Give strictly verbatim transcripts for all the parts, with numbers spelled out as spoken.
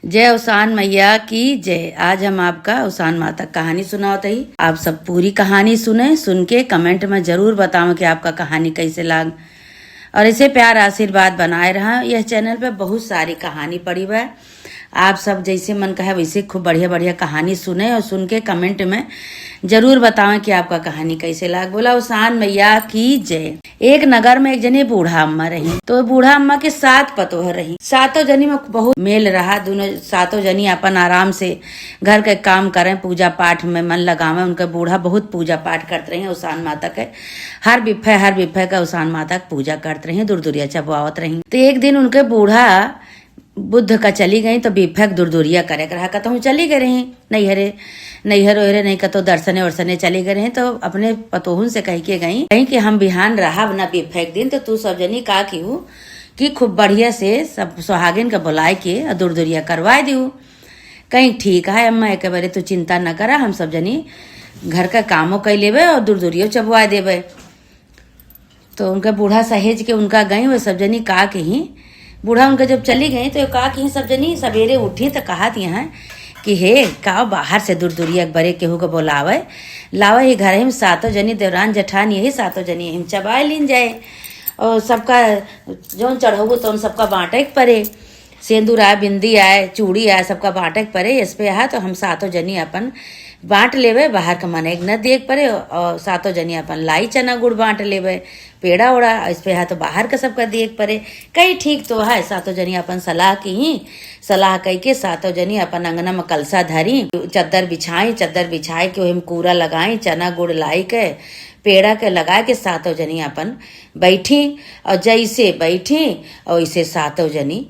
जय अवसान मैया की जय। आज हम आपका अवसान माता क कहानी सुनावत हई। आप सब पूरी कहानी सुने, सुन के comment में जरूर बतावें कि आपका कहानी कैसे लाग। और ऐसे प्यार आशीर्वाद बनाए रहा। यह channel पे बहुत सारी कहानी पड़ी बा। आप सब जैसे मन कहे वैसे खूब बढ़िया बढ़िया कहानी सुने और सुन के comment में जरूर बतावें कि आपका कहानी कैसे लाग। बोला अवसान मैया की जय। एक नगर में एक जनी बूढ़ा अम्मा रही। तो बूढ़ा अम्मा के सात पतोह रही। सातों जनी में बहुत मेल रहा। दोनों, सातों जनी अपन आराम से घर के काम करें, पूजा पाठ में मन लगावें। उनके बूढ़ा बहुत पूजा पाठ करत रही अवसान माता के। हर बिफे, हर बिफे के अवसान माता के पूजा करत रही, दुरदुरिया चबवावत रही। तो एक दिन उनके बूढ़ा बुध का चली गई, तो बिफे के दुरदुरिया करे के रहा, कतहूँ चली गई रही नैहरे, नैहर ओहरे नहीं, कतहूँ दर्शने वर्शने चली गई रही। तो अपने पतोहुन से कह के गई, कहीं कि हम बिहान रहब ना बिफे के दिन, तो तू सब जनी का किहू कि खूब बढ़िया से सब सुहागिन के बुलाए के और दुरदुरिया करवाए दिहू। कहीं ठीक है अम्मा, एक बारे तू चिंता न करा, हम सब जनी घर का कामो कर लेबे और दुरदुरियो चबवाए देबे। तो उनके बूढ़ा सहेज के उनका गई, वो सब जनी का कहीं। बूढ़ा उनके जब चली गई तो का कहीं, सब जनी सवेरे उठी तो कहत यहाँ कि हे का बाहर से दुरदुरिया एक बारे केहू के बोलावे, लावे ही घर में सातों जनी देवरान जेठान यही सातों जनी हम चबाए लीन जाए। और सबका जौन चढ़ौबो तौन सबका बांटे के परे। सेंदूर आए, बिंदी आए, चूड़ी आए, सबका बांटे के परे। इस पे हा तो हम सातों जनी अपन बांट लेबे, बाहर के मनई के न दिए के परे। और सातों जनी अपन लाई चना गुड़ बांट लेबे, पेड़ा ओड़ा, इस पे हा तो बाहर के सबका दिए के परे। कहीं ठीक तो है, सातों जनी अपन सलाह की ही, सलाह कई के सातों जनी अपन अंगना में कलसा धरी, चद्दर बिछाई, चद्दर बिछाए के ओहिम कूरा लगाई, चना गुड़ लाई के, पेड़ा के लगा के सातों जनी अपन बैठी। और जैसे बैठी और इसे सातों जनी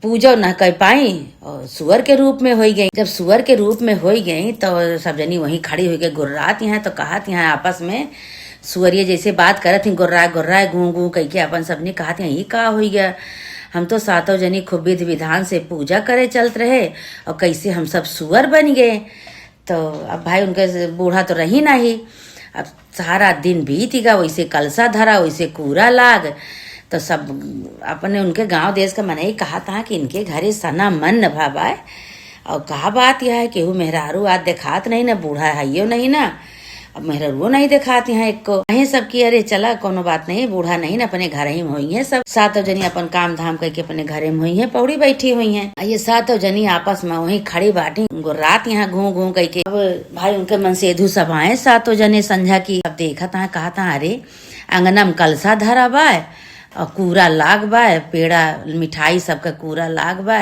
पूजो न कर पाई और सुअर के रूप में होई गई। जब सुअर के रूप में होई गई तो सब जनी वहीं खड़ी होई गई, गुर्रात यहाँ तो कहत यहाँ आपस में, सुअरिया जैसे बात करत ही, गुर्रा गुर्रा गूं गूं कह के अपन सबने कहत यहाँ, "ई का होई गया? हम तो सातों जनी खूब विधि विधान से पूजा करे चलत रहे और कैसे हम सब सुअर बन गए।" तो अब भाई उनके से बूढ़ा तो रही नहीं। अब सारा दिन बीत गया, वैसे कलसा धरा, वैसे कूरा लाग। तो सब अपने उनके गांव देश के मनई कहत हा कि इनके घरे सना मन न भा बाय। और का बात यह है, केहू मेहरारू आज देखात नहीं ना, बूढ़ा हइयो नहीं ना, अब मेहरारुओ नहीं देखात यहाँ एको। कहीं सब कि अरे चला कोनो बात नहीं, बूढ़ा नहीं ना, अपने घर ही में होई है सब। सातों जनी अपन काम धाम करके अपने घरे में होई है, पौड़ी बैठी हुई है। आ ये सातों जनी आपस में वहीं खड़ी बाटी, गुर्रात यहाँ घूं घूं करके। अब भाई उनके मनसेधू सब आए सातों जने संझा की। अब देखत हा, कहत हा, अरे अंगना में कलसा धरा बा और कूरा लाग बा, पेड़ा मिठाई सबका कूरा लाग बा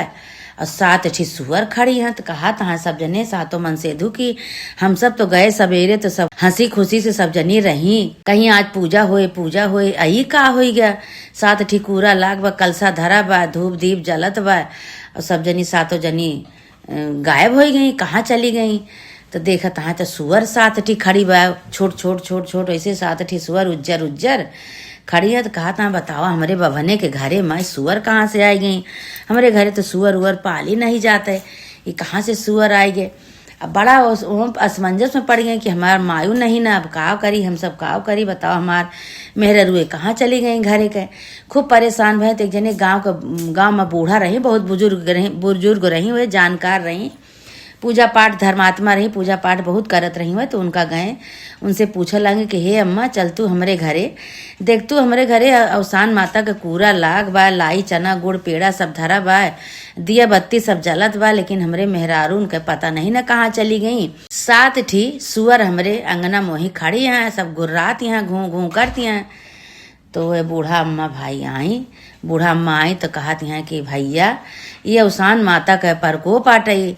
और सात ठी सुअर खड़ी हैं। तो कहत हा सब जने सातों मनसेधू की हम सब तो गए सवेरे तो सब हंसी खुशी से सब जनी रही, कहीं आज पूजा होए, पूजा होए, अई का होई गया? सात ठी कूरा लाग बा, कलसा धरा बा, धूप दीप जलत बा और सब जनी सातों जनी अ, गायब होई गई, कहाँ चली गई? तो देखत हा तो सुअर सात ठी खड़ी बा, छोट छोट छोट छोट ऐसे सात ठी सुअर उज्जर उज्जर खड़ी है। तो कहत हा, बतावा हमरे बभने के घरे में सुअर कहाँ से आई गई? हमरे घरे तो सुअर उअर पाली नहीं जात है, ये कहाँ से सुअर आई गए? अब बड़ा उस, ओम असमंजस में पड़ गए कि हमार मायू नहीं ना, अब काव करी, हम सब काव करी, बताओ हमार मेहररुए कहाँ चली गई घरे के। खूब परेशान भए। तो एक जने गाँव के, गाँव में बूढ़ा रही, बहुत बुजुर्ग रही, बुजुर्ग रही हुए, जानकार रही, पूजा पाठ धर्मात्मा रही, पूजा पाठ बहुत करत रही हुए। तो उनका गए, उनसे पूछे लगे कि हे अम्मा, चल तू हमरे घरे, देख तू हमरे घरे अवसान माता के कूरा लाग बा, लाई चना गुड़ पेड़ा सब धरा बा, दिया बत्ती सब जलत बा, लेकिन हमरे मेहरारू उनके पता नहीं ना कहाँ चली गई। सात ठी सुअर हमरे अंगना मोही खड़ी हैं, सब गुर्रात यहाँ घूं घूं करती हैं। तो वह बूढ़ा अम्मा भाई आई, बूढ़ा अम्मा आई तो कहत यहाँ कि भैया, ये अवसान माता के प्रकोप आटई।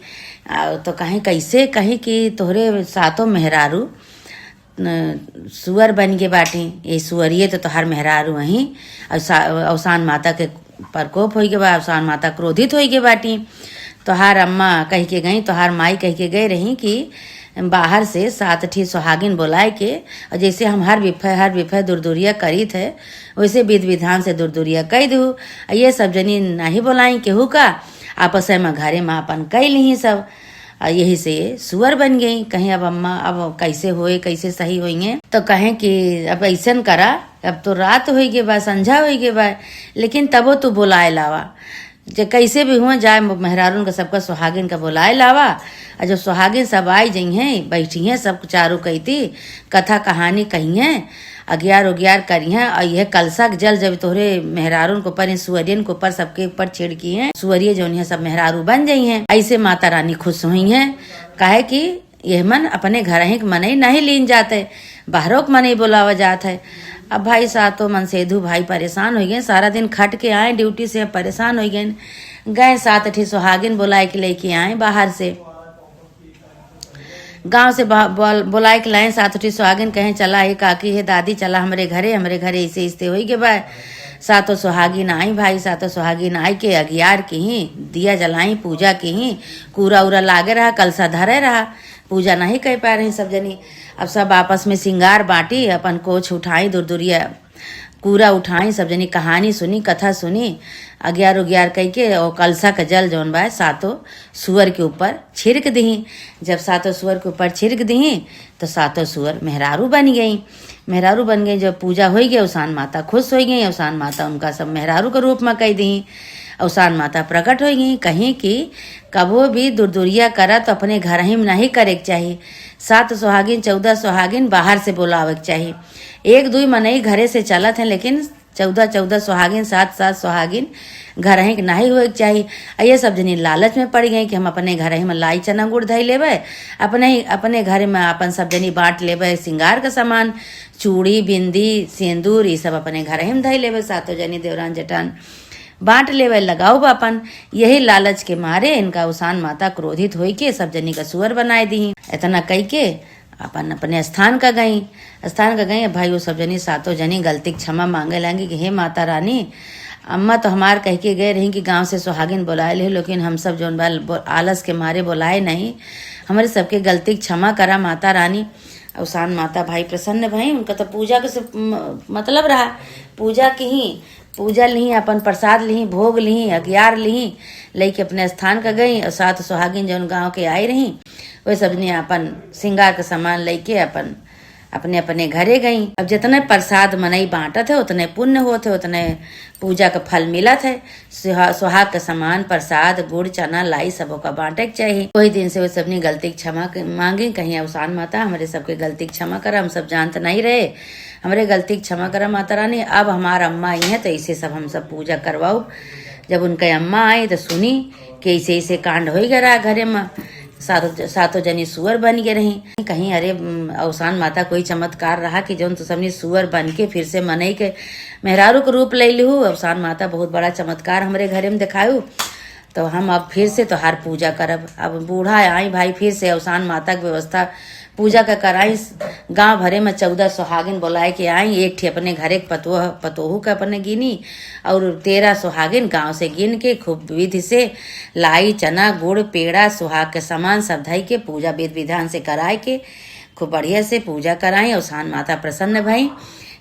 आ, तो कहीं कैसे? कहीं कि तोहरे सातों मेहरारू न, सुअर बन के बाटी, ये सुअरिये तो तोहार मेहरारू हई। और सा-, अवसान माता के प्रकोप होई के बा, अवसान माता क्रोधित होई के बाटी। तोहार अम्मा कह के गई, तोहार माई कह के गए रही कि बाहर से सात ठी सुहागिन बोलाए के, और जैसे हम हर बिफे, हर बिफे दुरदुरिया करीत है, वैसे विधि विधान से दुरदुरिया कह दू। और ये सब जनी नहीं बोलाई केहू का, आपस में घरे में अपन कह ली सब। आ यही से सुअर बन गई। कहीं अब अम्मा, अब कैसे होए, कैसे सही होइए? तो कहें कि अब ऐसन करा, अब तो रात होई गे बा, संझा होई गे बा, लेकिन तबो तू बोलाए लावा। जे कैसे भी हुआ जाए, मेहरारून का सबका सुहागिन का बोलाए लावा। और जब सुहागिन सब आई जइहें, बैठिहें सब चारू कैती, कथा कहानी कहिहें, अगियार उगियार करिहें, और यह कलसा के जल जब तोहरे मेहरारून के ऊपर, इन सुअरियन के ऊपर, सबके ऊपर छिड़किहें, सुअरिये जौन है सब मेहरारू बन जइहें। ऐसे माता रानी खुश हुइहें, काहे कि यह मन अपने घरहिं के मनई नहीं लीन जात है, बाहरों के मनई बोलावा जात है। अब भाई सातो मनसेधु भाई परेशान होइ गए, सारा दिन खट के आए ड्यूटी से, परेशान होइ गए। गए सात ठी सुहागिन बोलाए के लेके आए बाहर से, गाँव से बा-, बोल-, बोलाए के लाए सात ठी सुहागिन, कहें, "चला हे काकी, हे दादी, चला हमरे घरे, हमरे घरे ऐसे ऐसे होइ गए बा।" सातो सुहागिन आई भाई, सातो सुहागिन आई के अगियार किहीं, दिया जलाई, पूजा किहीं, कूरा उरा लागे रहा, कलसा धरे रहा, पूजा नहीं कर पाए रही सब जनी। अब सब आपस में सिंगार बाँटी, अपन कोछ उठाई, दुरदुरिया कूरा उठाई, सब जनी कहानी सुनी, कथा सुनी, अगियार उगियार कइके और कलसा का जल जौन बा सातो सुअर के ऊपर छिड़क दिहीं। जब सातो सुअर के ऊपर छिड़क दिहीं तो सातो सुअर मेहरारू बन गई। मेहरारू बन गई, जब पूजा होइ गई, अवसान माता खुश होइ गई, अवसान माता उनका सब मेहरारू के रूप में कह दिहीं। अवसान माता प्रकट होइ गई, कहीं कि कबो भी दुरदुरिया करा तो अपने घरहिं में नहीं करे के चाही। सात सुहागिन, चौदह सुहागिन बाहर से बोलावे के चाही। एक दुई मनई घरे से चलत हैं, लेकिन चौदह चौदह सुहागिन, सात सात सुहागिन घरहिं के नाहीं होए के चाही। आ ये सब जनी लालच में पड़ गई कि हम अपने घरहिं में लाई चना गुड़ धई लेबे, अपने ही, अपने घर में अपन सब जनी बाँट लेबे, सिंगार का सामान, चूड़ी, बिंदी, सेंदूर, ई सब अपने घरहिं में धई लेबे, सातो जनी देवरान जेठान बाँट लेबे, लगाउब अपन। यही लालच के मारे इनका अवसान माता क्रोधित होई के सब जनी का सुअर बनाए दिहीं। इतना कह के अपन अपने स्थान का गई, स्थान का गई। अब भाई वो सब जनी, सातों जनी गलती के क्षमा माँगे लागी कि हे माता रानी, अम्मा तो हमार कह के गए रही कि गाँव से सुहागिन बोलाए ले, लेकिन हम सब जौन बा बो-, आलस के मारे बोलाए नहीं। हमरे सबके गलती के क्षमा करा माता रानी। अवसान माता भाई प्रसन्न भई, उनका तो पूजा के से म-, मतलब रहा, पूजा किहीं, पूजा लिहीं, अपन प्रसाद लिहीं, भोग लिहीं, अगियार लिहीं, लइके अपने स्थान का गई। और सात सुहागिन जौन गाँव के आई रही, वह सबने अपन सिंगार का सामान लइके अपन अपने अपने घरे गई। अब जितने प्रसाद मनई बाँटत है, उतने पुण्य होत है, उतने पूजा का फल मिलत है। सुहा-, सुहाग का सामान, प्रसाद, गुड़, चना, लाई, सबों का बाँटे के चाही। वही दिन से वो सबनी गलती के क्षमा के माँगी, कहीं अवसान माता, हमरे सबके गलती के क्षमा करा, हम सब जानत नहीं रहे, हमरे गलती के क्षमा करा माता रानी। अब हमार अम्मा आई हैं तो ऐसे सब हम सब पूजा करवाउब। जब उनके अम्मा आई तो सुनी कि ऐसे ऐसे कांड होइ गया रहा घरे में, सातों, सातों जनी सुअर बन गए रही। कहीं अरे, उम, अवसान माता कोई चमत्कार रहा कि जौन तो सबनी सुअर बन के फिर से मनई के मेहरारू के रूप ले लिहू। अवसान माता बहुत बड़ा चमत्कार हमरे घरे में दिखायू, तो हम अब फिर से तोहार पूजा करब। अब बूढ़ा आई भाई, फिर से अवसान माता के व्यवस्था पूजा का कराई। गाँव भरे में चौदह सुहागिन बोलाए के आई, एक ठे अपने घरे के पतोह, पतोहू के अपने गिनी, और तेरह सुहागिन गाँव से गिन के खूब विधि से लाई, चना, गुड़, पेड़ा, सुहाग के सामान सब धई के पूजा विधि विधान से कराए के खूब बढ़िया से पूजा कराई। अवसान माता प्रसन्न भई।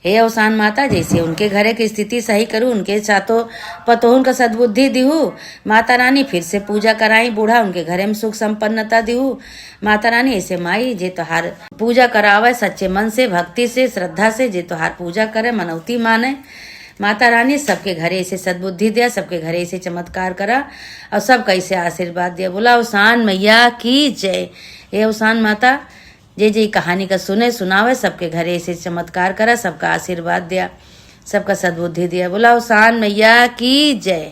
हे अवसान माता, जैसे उनके घरे के स्थिति सही करू, उनके सातों पतोहन का सद्बुद्धि दिहू। माता रानी फिर से पूजा कराई, बूढ़ा उनके घरे में सुख संपन्नता दिहू। माता रानी ऐसे माई, जे तोहार पूजा करावे सच्चे मन से, भक्ति से, श्रद्धा से, जे तोहार पूजा करे, मनौती माने, माता रानी सबके घरे ऐसे सद्बुद्धि दिया, सबके घरे ऐसे चमत्कार करा और सबका ऐसे आशीर्वाद दिया। बोला अवसान मैया की जय। हे अवसान माता, जे जे कहानी का सुने सुनावे, सबके घरे ऐसे चमत्कार करा, सबका आशीर्वाद दिया, सबका सद्बुद्धि दिया। बोला अवसान मैया की जय।